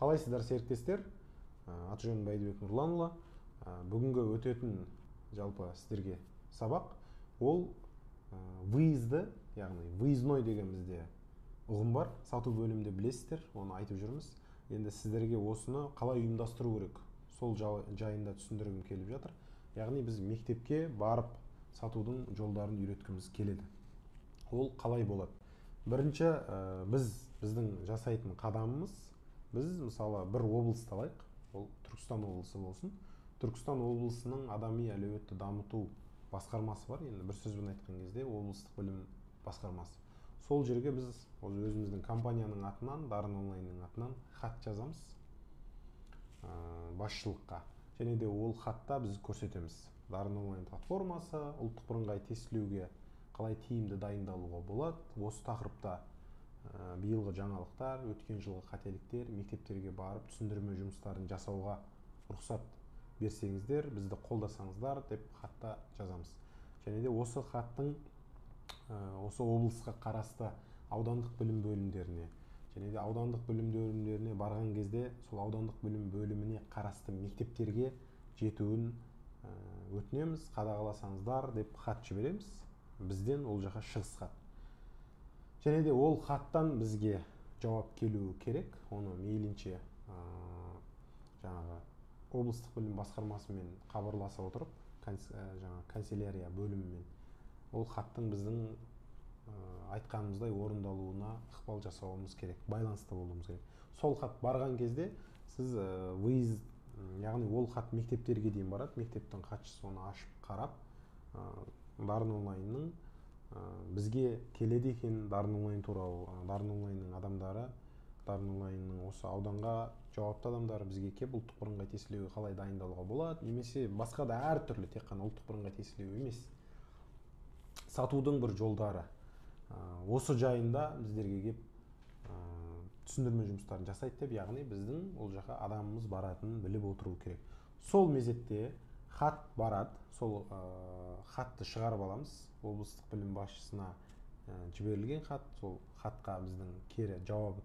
Қалайсыздар, серіктестер? Аты жөнім Бәйдібек Нұрланұлы. Бүгінгі өтетін жалпы сіздерге сабақ ол выезды, яғни выездной деген бізде ұғым бар. Сату бөлімінде білесіздер, оны айтып жүрміз. Енді сіздерге осыны қалай ұйымдастыру керек, сол жайында түсіндіргім келіп жатыр. Яғни біз мектепке барып сатудың жолдарын үйреткіміз келеді. Ол қалай болады? Бірінші, біздің жасайтын қадамымыз, біз мысалы бір облысты алайық, ол Түркістан облысы болсын. Түркістан облысының адами әлеуетті дамыту басқармасы бар. Енді бір сөзбен айтқан кезде облыстық білім басқармасы. Сол жерге біз өзіміздің компанияның атынан, Дарын онлайнның атынан хат жазамыз басшылыққа. Және де ол хатта біз көрсетеміз. Дарын онлайн платформасы, ұлттық бірыңғай тестілеуге қалай тиімді дайындалуға болады. Осы тақырыпта биылғы жаңалықтар, өткен жылғы қателіктер, мектептерге барып түсіндірме жұмыстарын жасауға рұқсат берсеңіздер, бізді қолдасаңыздар деп хатта жазамыз. Және де осы хаттың осы облысқа қарасты аудандық білім бөлімдеріне, және де аудандық білім бөлімдеріне барған кезде сол аудандық білім бөліміне қарасты мектептерге жетуін өтінеміз, қадағаласаңыздар деп хат жібереміз. Бізден ол жаққа шығыс хат. Және де ол хаттан бізге жауап келуі керек. Оны мейлінше жаңағы облыстық білім басқармасымен хабарласа отырып, жаңағы канцелярия бөлімімен ол хаттың біздің айтқанымыздай орындалуына ықпал жасауымыз керек, байланыста болуымыз керек. Сол хат барған кезде сіз выезд, яғни ол хат мектептерге дейін барады, мектептің хатшысы оны ашып қарап, Дарын онлайнның бізге келеді екен, Дарын онлайн туралы, Дарын онлайнның адамдары, Дарын онлайнның осы ауданға жауапты адамдары бізге келіп ұлттық бірыңғай тестілеуге қалай дайындалуға болады, немесе басқа да әртүрлі, тек қана ұлттық бірыңғай тестілеу емес, сатудың бір жолдары. Осы жайында біздерге келіп түсіндірме жұмыстарын жасайды деп, яғни біздің ол жаққа адамымыз баратынын біліп отыру керек. Сол мезетте хат барады, сол хатты шығарып аламыз. Облыстық білім басшысына жіберілген хат, сол хатқа біздің кері жауап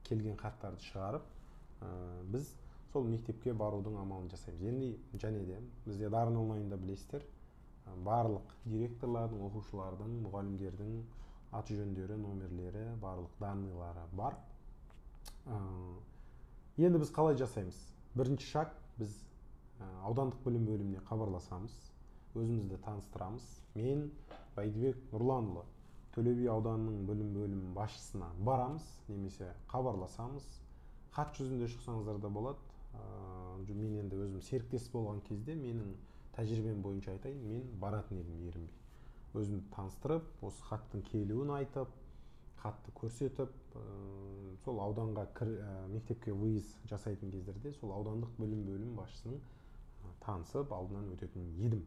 келген хаттарды шығарып, біз сол мектепке барудың амалын жасаймыз. Енді және де бізде Дарын онлайнда білесіздер, барлық директорлардың, оқушылардың, мұғалімдердің аты жөндері, номерлері, барлық данныйлары бар. Енді біз қалай жасаймыз? Бірінші шаг, біз аудандық білім бөліміне хабарласамыз, өзімізді таныстырамыз. Мен Бәйдібек Нұрланұлы, Төле би ауданының білім бөлімі басшысына барамыз, немесе хабарласамыз. Хат жүзінде шықсаңыздар да болады. Мен енді өзім серіктес болған кезде менің тәжірибем бойынша айтайын, мен баратын едім ерінбей. Өзімді таныстырып, осы хаттың келуін айтып, хатты көрсетіп, сол ауданға мектепке выезд жасайтын кездерде сол аудандық білім бөлімі басшысының танысып алдынан өтетін едім.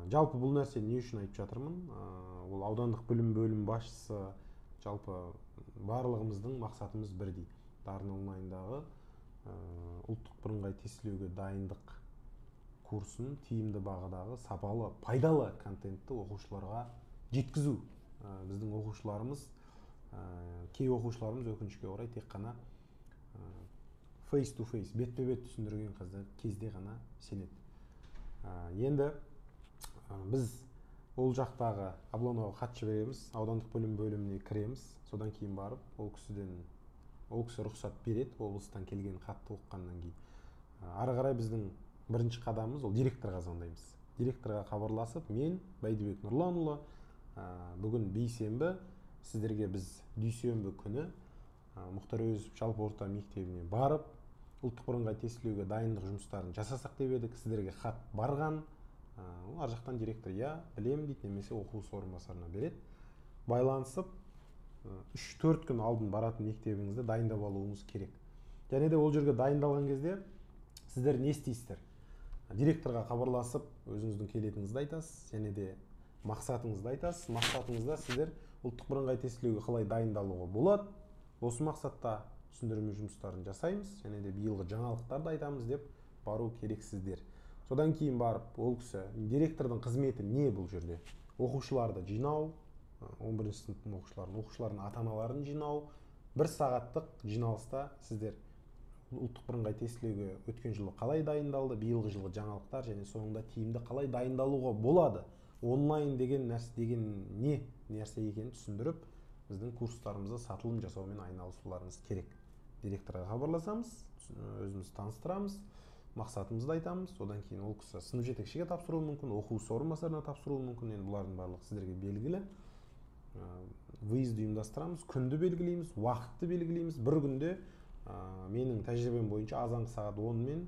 Жалпы бұл нәрсе не үшін айтып жатырмын? Ол аудандық білім бөлімі басшысы, жалпы барлығымыздың мақсатымыз бірдей. Дарын онлайндағы ұлттық бірыңғай тестілеуге дайындық курсын тиімді бағадағы сапалы, пайдалы контентті оқушыларға жеткізу. Біздің оқушыларымыз, кей оқушыларымыз өкінішке орай тек қана face to face, бетпе-бет түсіндірген кезде ғана сенеді. Енді біз ол жақтағы облоноға хат жібереміз, аудандық білім бөліміне кіреміз, содан кейін барып ол кісі рұқсат береді, облыстан келген хатты оқығаннан кейін. Ары қарай біздің бірінші қадамымыз ол директорға звондаймыз. Директорға хабарласып, мен Бәйдібек Нұрланұлы, бүгін бейсенбі, сіздерге біз дүйсенбі күні Мұхтар Әуезов жалпы орта мектебіне барып, ұлттық бірыңғай тестілеуге дайындық жұмыстарын жасасақ деп едік, сіздерге хат барған. Ар жақтан директор я білемін дейді, немесе оқушы орынбасарына береді. Байланысып, 3-4 күн алдын баратын мектебіңізді дайындап алуыңыз керек. Және де ол жерге дайындалған кезде сіздер не істейсіздер? Директорға хабарласып, өзіңіздің келетініңізді айтасыз, және де мақсатыңызды айтасыз. Мақсатыңызда сіздер ұлттық бірыңғай тестілеуге қалай дайындалуға болады, осы мақсатта түсіндірме жұмыстарын жасаймыз, және де биылғы жаңалықтарды айтамыз деп бару керексіздер. Содан кейін барып, ол кісі, директордың қызметі не бұл жерде? Оқушыларды жинау, 11 сыныптың оқушыларын, оқушылардың ата-аналарын жинау, бір сағаттық жиналыста сіздер Ұлттық бірыңғай тестілеуге өткен жылы қалай дайындалды, биылғы жылғы жаңалықтар және соңында тиімді қалай дайындалуға болады, онлайн деген нәрсе деген не нәрсе екенін түсіндіріп, біздің курстарымызда сатылым жасаумен айналысуларыңыз керек. Директорға хабарласамыз, өзімізді таныстырамыз, мақсатымызды айтамыз. Одан кейін ол кісі сынып жетекшіге тапсыруы мүмкін, оқушы орынбасарына тапсыруы мүмкін. Енді бұлардың барлығы сіздерге белгілі. Выезд ұйымдастырамыз, күнді белгілейміз, уақытты белгілейміз. Бір күнде менің тәжірибем бойынша азанғы сағат 10 мен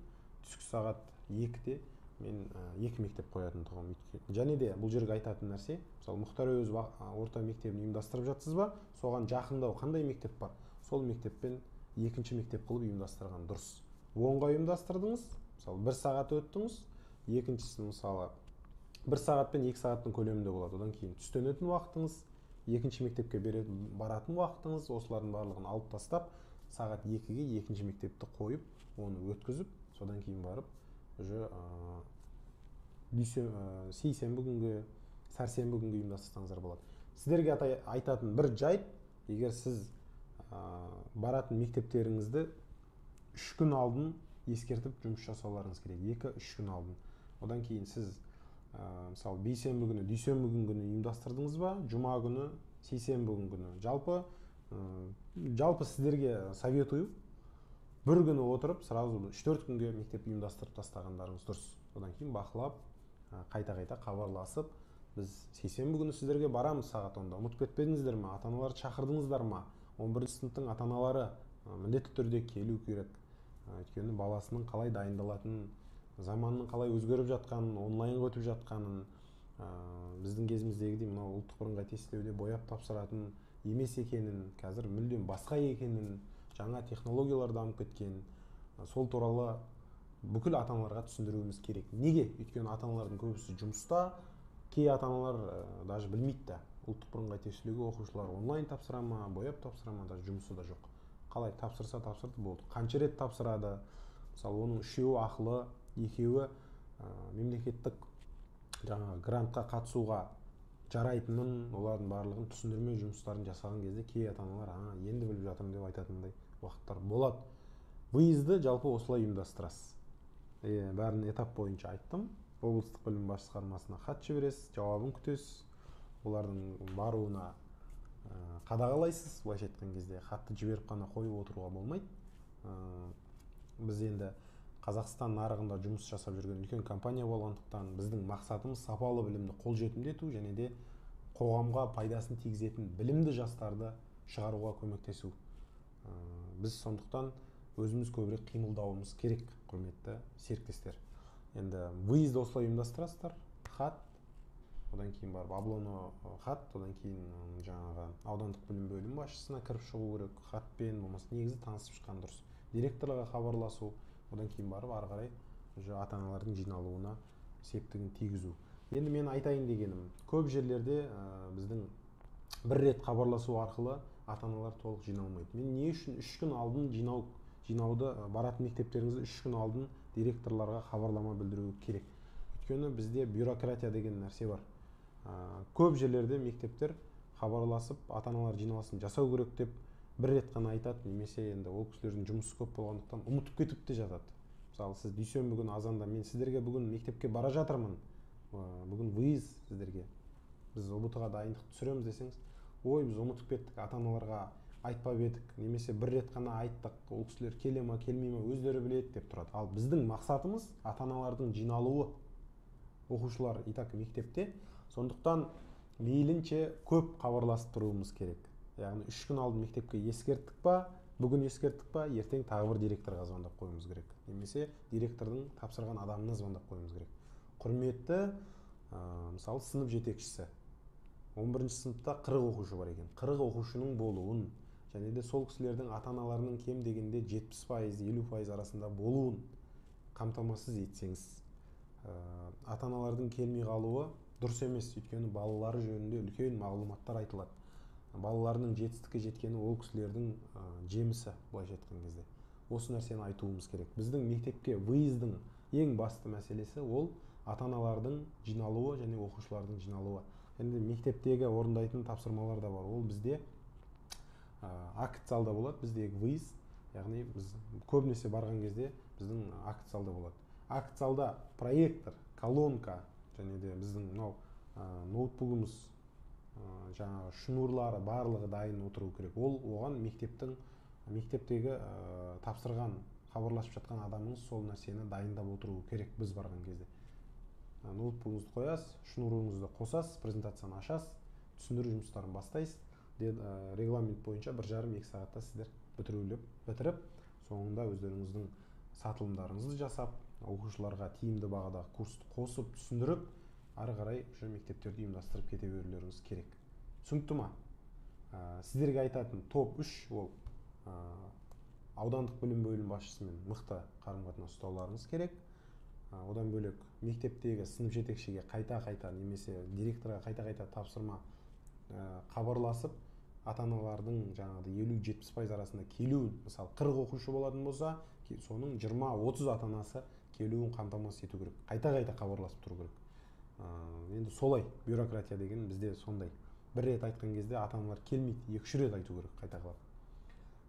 түскі сағат 2-де мен екі мектеп қоятын тұғым. Және де бұл жерге айтатын нәрсе, мысалы, Мұхтар Әуезов орта мектебін ұйымдастырып жатсыз ба, соған жақындау қандай мектеп бар, сол мектеппен екінші мектеп қылып ұйымдастырған дұрыс. 10-ға ұйымдастырдыңыз, мысалы, 1 сағат өттіңіз, екіншісі, мысалы, 1 сағат пен 2 сағаттың көлемінде болады. Одан кейін түстенетін уақытыңыз, екінші мектепке баратын уақытыңыз, осылардың барлығын алып тастап, сағат 2-ге екінші мектепті қойып, оны өткізіп, содан кейін барып уже сейсенбі күнгі, сәрсенбі күнгі ұйымдастырсаңыздар болады. Сіздерге айтатын бір жайт, егер сіз баратын мектептеріңізді 3 күн алдын ескертіп жұмыс жасауларыңыз керек, 2-3 күн алдын. Одан кейін сіз, мысалы, бейсенбі күні, дүйсенбі күні ұйымдастырдыңыз ба, жұма күні, сейсенбі күні. Жалпы сіздерге советую, бір күні отырып, сразу 3-4 күнге мектеп ұйымдастырып тастағандарыңыз дұрыс. Одан кейін бақылап, қайта-қайта хабарласып, біз сейсенбі күні сіздерге барамыз сағат 10-да. Ұмытып кетпедіңіздер ме? Ата-аналарды шақырдыңыздар ма? 11 сыныптың ата-аналары міндетті түрде келу керек. Өйткені баласының қалай дайындалатынын, заманның қалай өзгеріп жатқанын, онлайнға өтіп жатқанын, біздің кезіміздегідей мынау ұлттық бірыңғай тестілеуде бояп тапсыратын емес екенін, қазір мүлдем басқа екенін, жаңа технологиялар дамып кеткен, сол туралы бүкіл ата-аналарға түсіндіруіміз керек. Неге? Өйткені ата-аналардың көбісі жұмыста, кей ата-аналар даже білмейді да. Ұлттық бірыңғай тестілеуге оқушылар онлайн тапсыра ма, бояп тапсыра ма, даже жұмысы да жоқ. Қалай тапсырса тапсырды, болды. Қанша рет тапсырады? Мысалы, оның 3-еуі ақылы, 2-еуі мемлекеттік жаңағы грантқа қатысуға жарайтынын, олардың барлығын түсіндірме жұмыстарын жасаған кезде кей ата-аналар енді біліп жатырмын деп айтатындай уақыттар болады. Выезді жалпы осылай ұйымдастырасыз. Бәрін этап бойынша айттым. Облыстық білім басқармасына хат жібересіз, жауабын күтесіз, олардың баруына қадағалайсыз. Былайша айтқан кезде хатты жіберіп қана қойып отыруға болмайды. Біз енді Қазақстан нарығында жұмыс жасап жүрген үлкен компания болғандықтан біздің мақсатымыз сапалы білімді қолжетімді ету және де қоғамға пайдасын тигізетін білімді жастарды шығаруға көмектесу. Біз сондықтан өзіміз көбірек қимылдауымыз керек, құрметті серіктестер. Енді выезд осылай ұйымдастырасыздар, хат, одан кейін барып облоно хат, одан кейін жаңағы аудандық білім бөлімі басшысына кіріп шығу керек хатпен, болмаса негізі танысып шыққан дұрыс. Директорға хабарласу, одан кейін барып ары қарай уже ата-аналардың жиналуына септігін тигізу. Енді мен айтайын дегенім, көп жерлерде біздің бір рет хабарласу арқылы ата-аналар толық жиналмайды. Мен не үшін 3 күн алдын жинауды, баратын мектептеріңізді 3 күн алдын директорларға хабарлама білдіру керек. Өйткені бізде бюрократия деген нәрсе бар. Көп жерлерде мектептер хабарласып ата-аналар жиналысын жасау керек деп бір рет қана айтады, немесе енді ол кісілердің жұмысы көп болғандықтан ұмытып кетіп те жатады. Мысалы, сіз дүйсенбі күні азанда мен сіздерге бүгін мектепке бара жатырмын, бүгін выезд сіздерге, біз ҰБТ-ға дайындық түсіреміз десеңіз, ой, біз ұмытып кеттік, ата-аналарға айтпап едік, немесе бір рет қана айттық, ол кісілер келе ма, келмей ма, өздері біледі деп тұрады. Ал біздің мақсатымыз ата-аналардың жиналуы, оқушылар и так мектепте, сондықтан мейлінше көп хабарласып тұруымыз керек. Яғни 3 күн алдын мектепке ескерттік па, бүгін ескерттік па, ертең тағы бір директорға звондап қоюымыз керек. Немесе директордың тапсырған адамына звондап қоюымыз керек. Құрметті, мысалы, сынып жетекшісі, 11 сыныпта 40 оқушы бар екен. 40 оқушының болуын, және де сол кісілердің ата-аналарының кем дегенде 70%, 50% арасында болуын қамтамасыз етсеңіз, ата-аналардың келмей қалуы дұрыс емес, өйткені балалары жөнінде үлкен мағлұматтар айтылады. Балаларының жетістікке жеткені ол кісілердің жемісі, былайша айтқан кезде. Осы нәрсені айтуымыз керек. Біздің мектепке выездің ең басты мәселесі ол ата-аналардың жиналуы және оқушылардың жиналуы. Енді мектептегі орындайтын тапсырмалар да бар. Ол бізде акт залда болады, біздегі выезд. Яғни біз көбінесе барған кезде біздің акт залда болады. Акт залда проектор, колонка және де біздің мынау ноутбугымыз, жаңағы шнурлары барлығы дайын отыру керек. Ол оған мектептегі тапсырған, хабарласып жатқан адамыңыз сол нәрсені дайындап отыруы керек. Біз барған кезде ноутбугыңызды қоясыз, шнурыңызды қосасыз, презентацияны ашасыз, түсіндіру жұмыстарын бастайсыз. Регламент бойынша 1,5-2 сағатта сіздер бітіріп, соңында өздеріңіздің сатылымдарыңызды жасап, оқушыларға тиімді бағадағы курсты қосып, түсіндіріп, ары қарай уже мектептерді ұйымдастырып кете берулеріңіз керек. Түсінікті ма? Сіздерге айтатын топ 3 ол аудандық білім бөлім басшысымен мықты қарым-қатынас ұстауларыңыз керек. Одан бөлек мектептегі сынып жетекшіге қайта-қайта немесе директорға қайта-қайта тапсырма хабарласып, ата-аналардың жаңағыдай 50-70% арасында келуін, мысалы 40 оқушы болатын болса, соның 20-30 ата-анасы келуін қамтамасыз ету керек. Қайта-қайта хабарласып тұру керек. Енді солай, бюрократия деген бізде сондай. Бір рет айтқан кезде ата-аналар келмейді, 2-3 рет айту керек қайта-қайта.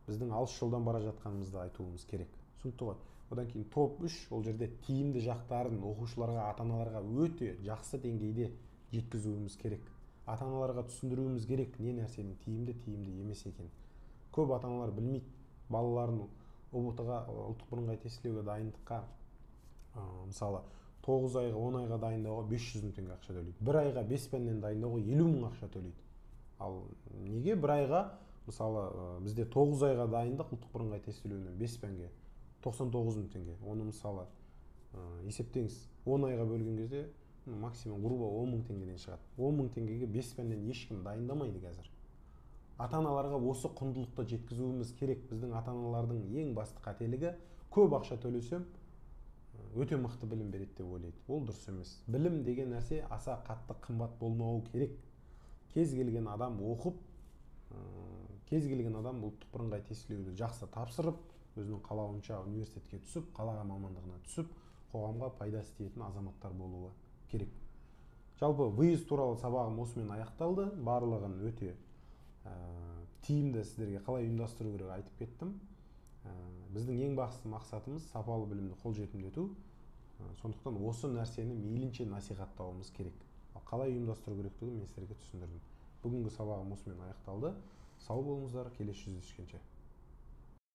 Біздің алыс жолдан бара жатқанымызды айтуымыз керек. Түсінікті ғой. Одан кейін топ 3, ол жерде тиімді жақтарын оқушыларға, ата-аналарға өте жақсы деңгейде жеткізуіміз керек. Ата-аналарға түсіндіруіміз керек, не нәрсенің тиімді, тиімді емес екенін. Көп ата-аналар білмейді, балаларын ҰБТ-ға, ұлттық бірыңғай тестілеуге дайындыққа, мысалы, 9 айға, 10 айға дайындауға 500 мың теңге ақша төлейді. Бір айға 5 пәннен дайындауға 50 мың ақша төлейді. Ал неге бір айға, мысалы, бізде 9 айға дайындық ұлттық бірыңғай тестілеуінен 5 пәнге 99 мың теңге. Оны мысалы, есептеңіз, 10 айға бөлген кезде максимум грубо 10 мың теңгеден шығады. 10 мың теңгеге 5 пәннен ешкім дайындамайды қазір. Ата-аналарға осы құндылықты жеткізуіміз керек. Біздің ата-аналардың ең басты қателігі, көп ақша төлесем өте мықты білім береді деп ойлайды. Ол дұрыс емес. Білім деген нәрсе аса қатты қымбат болмауы керек. Кез келген адам оқып, кез келген адам ұлттық бірыңғай тестілеуді жақсы тапсырып, өзінің қалауынша университетке түсіп, қалаған мамандығына түсіп, қоғамға пайдасы тиетін азаматтар болуы керек. Жалпы выезд туралы сабағым осымен аяқталды. Барлығын өте тиімді сіздерге қалай ұйымдастыру керек айтып кеттім. Біздің ең басты мақсатымыз сапалы білімді қолжетімді ету. Сондықтан осы нәрсені мейлінше насихаттауымыз керек. Ал қалай ұйымдастыру керектігін мен сіздерге түсіндірдім. Бүгінгі сабағым осымен аяқталды. Сау болыңыздар, келесі жүздескенше.